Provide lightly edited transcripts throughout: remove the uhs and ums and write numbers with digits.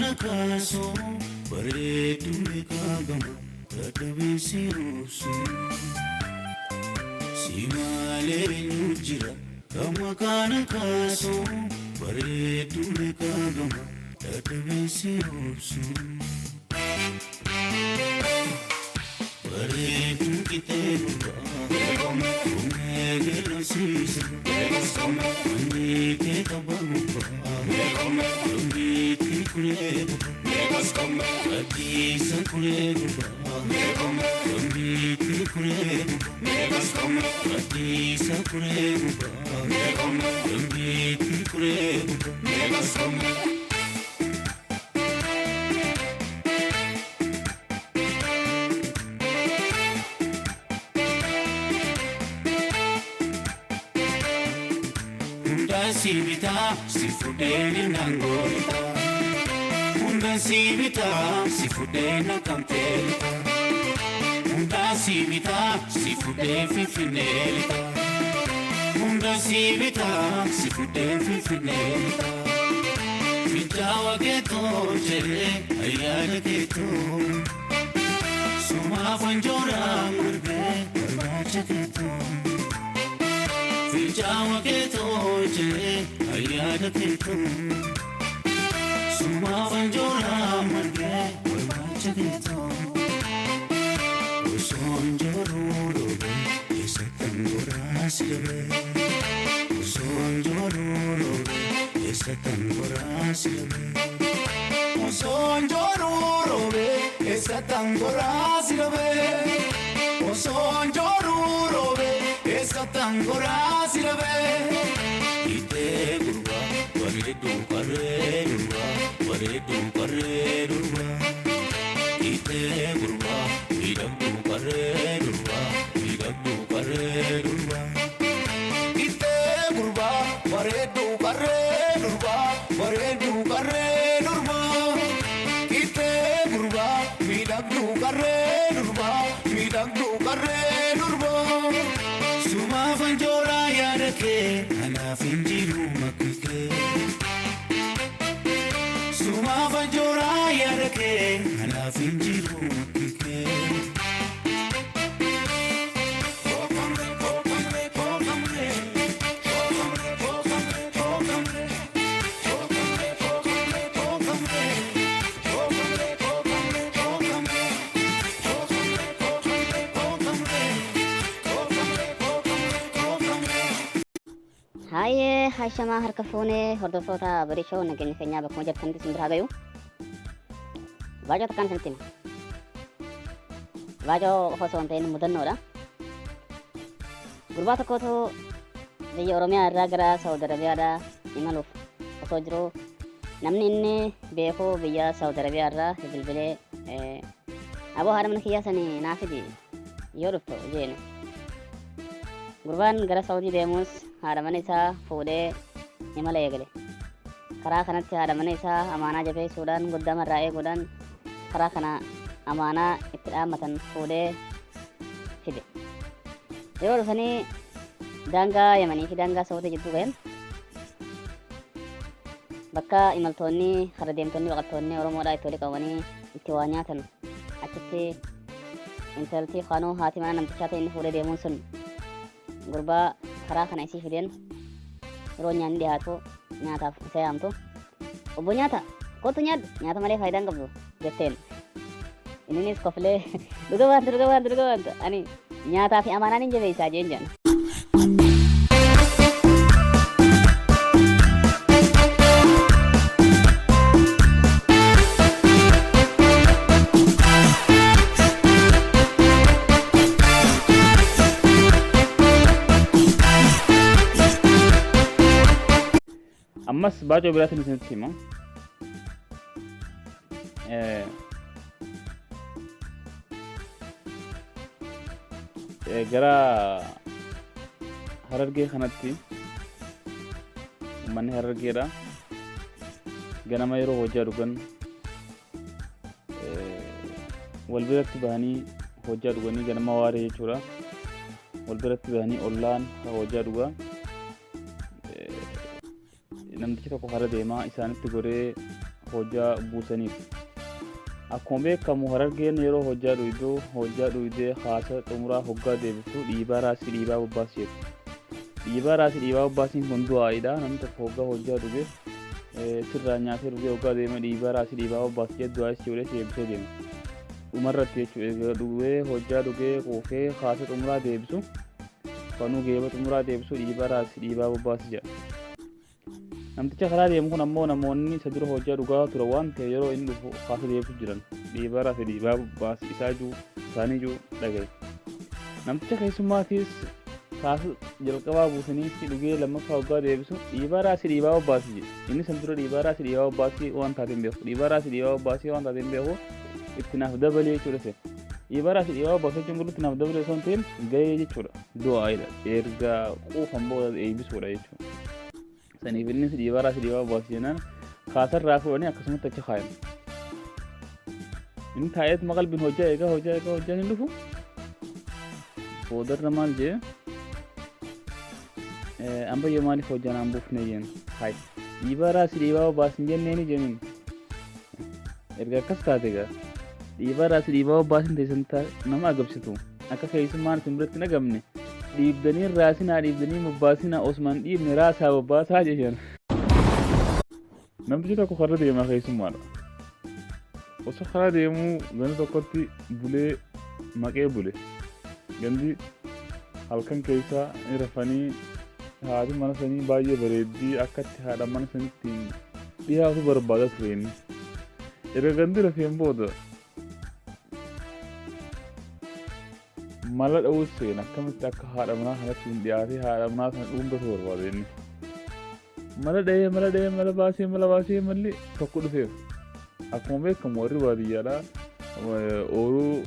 makaana kaasu bareedduu meeqaa gama dadhabee si obsu. Si malee eenyu jira kan makaana kaasu bareedduu meeqaa gama dadhabee si obsu. Bareedduu qixxee durbaa Dhumee geerransiisa Manni kee tabba gubbaa Lammiitti kuree gubbaa Addiisa kuree gubbaa Lammiitti kuree gubbaa Addiisa kuree gubbaa Lammiitti kuree gubbaa. Hundaan si bitaa si fudhee naan goolita. Hundaan si bitaa si fudhee na kamtee lita. Hundaan si bitaa si fudhee finfinnee lita. Hundaan si bitaa si fudhee finfinnee lita. Finjaawa keetoo jedhee ayyaana keetoo. Sumaaf anjooraa margee barbaacha keetoo. Finjaawa keetoo jedhee ayyaana keetoo. Sumaaf anjooraa margee barbaacha keetoo. Osoo anjooruu roobee eessattan goraa si dhabee. Osoo anjooruu roobee eessattan goraa si dhabee. Osoo anjooruu roobee eessattan goraa si dhabee. Osoo anjooruu roobee eessattan goraa si dhabee. Itee gurbaa bareedduu qarree durbaa bareedduu qarree durbaa. Itee gurbaa miidhagduu qarree durbaa miidhagduu qarree durbaa. Itee gurbaa bareedduu qarree durbaa bareedduu qarree durbaa. Itee gurbaa miidhagduu qarree durbaa miidhagduu qarree durbaa. Sumaaf anjooraa yaada kee anaaf hin jiru makki kee. Sumaaf anjooraa yaada kee anaaf hin jiru makki kee. Haayee hashamaa harka fuunee hordoftoota Barishoo nageenya keenyaa bakkuma jirtanitti isin biraa gayu. Baacoo takkaan isinitti hima. Baacoo qofa osoo hin ta'in mudannoodha. Gurbaa tokkotu biyya Oromiyaa irraa gara Saawud Arabiyaadhaa imaluuf osoo jiruu namni inni beeku biyya Saawud Arabiyaa irraa bilbilee aboo haadha mana kiyyaa sanii naa fidi yoo dhuftu jeeni. Gurbaan gara Saawudii deemus haadha mana isaa fuudhee imala eegale. Karaa kanatti haadha mana isaa amaanaa jabeessuudhaan goddama irraa eeguudhaan karaa kana amaanaa itti dhaammatan fuudhee fide. Yeroo dhufanii daangaa Yamanii fi daangaa Saawudii jidduu gahan bakka imaltoonni kara deemtonni baqattoonni Oromoodhaa itti walii qabamanii itti waa nyaatan achitti intalti kaanuu haati mana namtichaa ta'e inni fuudhee deemuun sun gurbaa karaa kana isii fideen yeroo nyaanni dhiyaatu nyaataaf isa yaamtu obbo nyaata kottu nyaadhu nyaata malee faayidaa hin qabdu jetteen. Inninis koflee dhuga baanta dhuga baanta dhuga baanta ani nyaataa fi amaanaan hin jabeessaa jeen jedhan. Ammas baacoo biraatiin isinitti hima. Gara Harargee kanatti uummanni Harargeedha. Ganama yeroo hojii dhugan wal biratti bahanii hojjaa dhuganii ganama waaree jechuudha. Wal biratti bahanii ollaan hojjaa dhugaa. Namtichi tokko kara deemaa isaanitti goree Hojjaa buusaniif. Akkuma beekamu Harargeen yeroo hojjaa dhuydu, hojjaa dhuydee haasa xumuraa hoggaa deebiftu dhiibaa raasii dhiibaa bobbaasi jettu. Dhiibaa raasii dhiibaa bobbaasiin kun du'aa'idha. Namni tokko hoggaa hojjaa dhuge sirraa nyaatee dhugee hoggaa deeme dhiibaa raasii dhiibaa bobbaasi jedhu du'aa'is si godhee si eebbisee deema. Dhumarratti jechuudha egaa dhugee hojjaa dhugee quufee haasa xumuraa deebisu fanuu geeba xumuraa deebisu dhiibaa raasii dhiibaa bobbaasi jedha. Namticha karaa deemu kun ammoo namoonni isa dura hojjaa dhugaa ture waan ta'e yeroo inni dhufu kaasa deebisu jiran dhiibaa raasii dhiibaa bobbaasi isaa jiru isaanii jiru dhagaye. Namticha keessummaatiis kaasa jalqabaa buusanii fi dhugee lammaffaa hoggaa deebisu dhiibaa raasii dhiibaa bobbaasi jedhe. Inni san dura dhiibaa raasii dhiibaa bobbaasii waan taate hin beeku. Dhiibaa raasii dhiibaa bobbaasii waan taate hin beeku itti naaf dabalee jechuudha se. Dhiibaa raasii dhiibaa bobbaasii jechuun garuu itti naaf dabalee osoo hin ta'in gahee jechuudha. Du'aa'idha. Erga quufan booda eebbisuudha jechuudha. Saniif innis dhiibaa raasii dhiibaa bobbaasii jennaan kaasarraa fuudhanii akkasumatti achi kaayan. Inni taa'eetuma qalbiin hojjaa eegaa hojjaa eegaa hojjaa hin dhufu. Boodarra maal jee ambayyoo maaliif hojjaa naan buufne jeen hayi dhiibaa raasii dhiibaa bobbaasii hin jenneeni jeniin. Erga akkas taate egaa dhiibaa raasii dhiibaa bobbaasiin teessan nama agabsitu akka keessummaan isin biratti hin agamne dhiibdanii raasinaa dhiibdanii bobbaasinaa osumaan dhiibne raasaa bobbaasaa jedhan. Namtichi tokko karra deemaa keessummaadha. Osoo karaa deemuu ganda tokkotti bulee maqee bule. Gandi halkan keessaa ni rafanii haati mana sanii baay'ee bareeddii akkatti haadha mana sanitti dhiyaatu barbaada ture inni. Erga gandi rafeen booda mala dha'uu seena akkamitti akka haadha manaa kanatti hin dhiyaatee haadha manaa sana dhuunfatu barbaada inni. Mala dha'ee mala dha'ee mala baasee mala baasee malli tokko dhufeef. Akkuma beekamu warri baadiyyaadhaa ooyiruu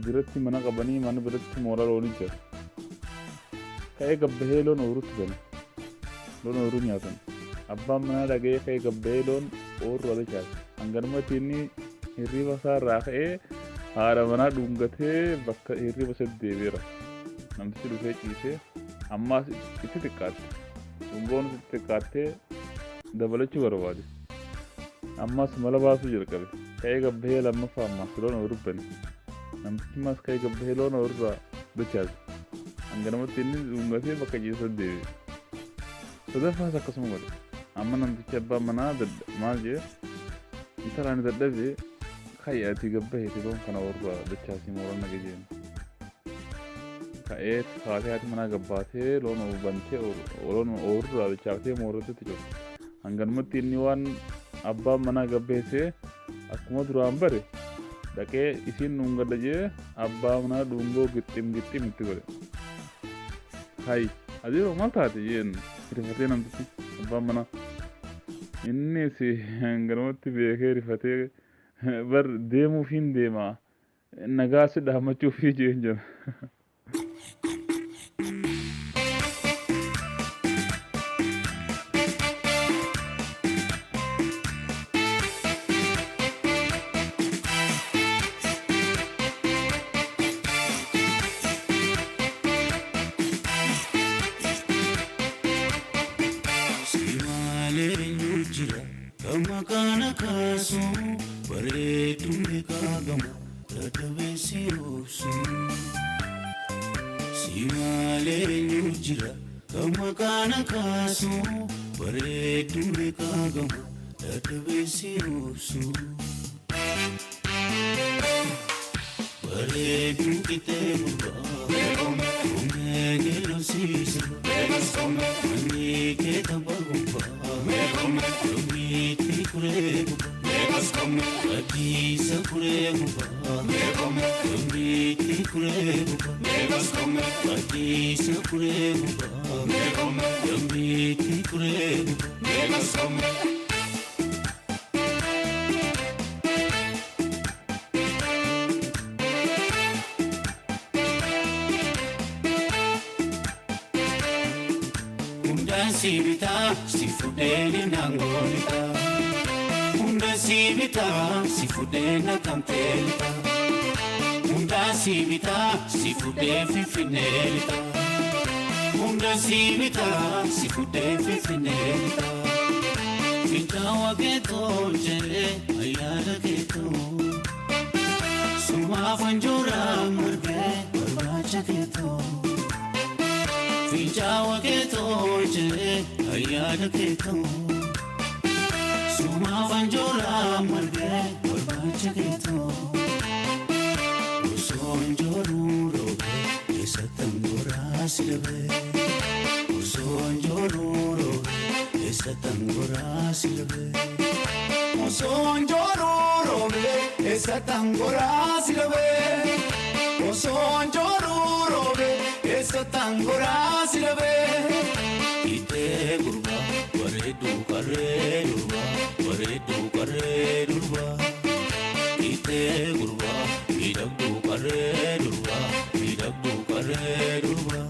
biratti mana qabanii mana biratti mooraa loonii jira. Ka'ee gabbahee loon ooyiruutti gale. Loon ooyiruu nyaatan. Abbaan manaa dhaga'ee ka'ee gabbahee loon ooyiruu ala chaase. Hanganumatti inni hirriba isaa irraa ka'ee haadha manaa dhungatee bakka hirriba isaatti deebi'eera. Namtichi dhufee ciisee ammaas itti xiqqaatte. Dhungoon itti xiqqaattee dabalachuu barbaade. Ammas mala baasuu jalqabe. Ka'ee gabbahee lammaffaa ammaas loon ooyiruu bane. Namtichi ammas ka'ee gabbahee loon ooyiruurraa dachaase. Hanganumatti inni dhungatee bakka ciisaa deebi'e. Sadaffaas akkasuma godhe. Amma namtichi abbaan manaa maal jee intala ani dadhabee ka'i ati gabbaheeti loon kana ooyiruurraa dachaasii mooraa naqe jeen. Ka'ee kaatee haati manaa gabbaatee loon bantee loon ooyiruurraa dachaaftee mooratti cufte. Hanganumatti inni waan abbaan manaa gabbeessee akkuma duraan bare dhaqee isiin dhungadha jee abbaa manaa dhungoo gixxim gixxim itti godhe. Hayi adeeroo maal taate jeen rifatee namtichi abbaan manaa. Innis hanganumatti beekee rifatee bar deemuuf hin deema nagaa si dhaammachuuf jeen jira. Si malee eenyu jira kan maqaan kaasu bareedduu meeqaa gama dadhabee si obsu. Si malee eenyu jira kan maqaan kaasu bareedduu meeqaa gama dadhabee si obsu. Bareedduu qixxee gurbaa Ongee geelosiisa manni kee tabba gubbaa Loomiitti kuree gubbaa Addiisa kuree gubbaa Loomiitti kuree gubbaa Addiisa kuree gubbaa Loomiitti kuree gubbaa. Hundaan si bitaa si fudhee naangoo bitaa. Hundaan si bitaa si fudhee naqamtee bitaa. Hundaan si bitaa si fudhee finfinnee bitaa. Hundaan si bitaa si fudhee finfinnee bitaa. Fincaa'aa keetoo jedhee ayyaana keetoo. Sumaaf anjoora margee barbaacha keetoo. Fincaa'aa keetoo jedhee ayyaana keetoo. Sumaaf anjoora margee barbaacha keetoo. Osoo anjooruu roobee eessatti angoraa si dhabee. Osoo anjooruu roobee eessatti angoraa si dhabee. Osoo anjooruu roobee eessatti angoraa si dhabee. Osoo anjooruu roobee eessatti angoraa si dhabee. Itee gurbaa bareedduu qarree durbaa bareedduu qarree durbaa. Itee gurbaa miidhagduu qarree durbaa miidhagduu qarree durbaa.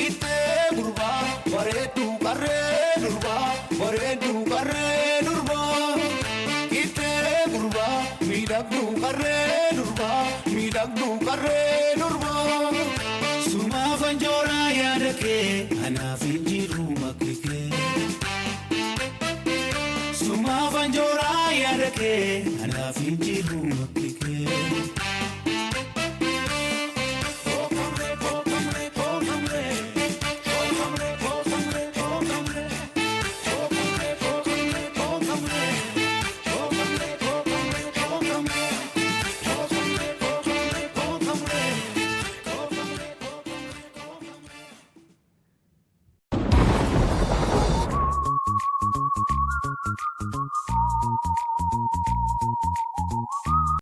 Itee gurbaa bareedduu qarree durbaa bareedduu qarree durbaa. Itee gurbaa miidhagduu qarree durbaa miidhagduu qarree durbaa. Sumaaf anjooraa yaada kee anaaf hin jiru makki kee. Sumaaf anjooraa yaada kee anaaf hin jiru makki kee.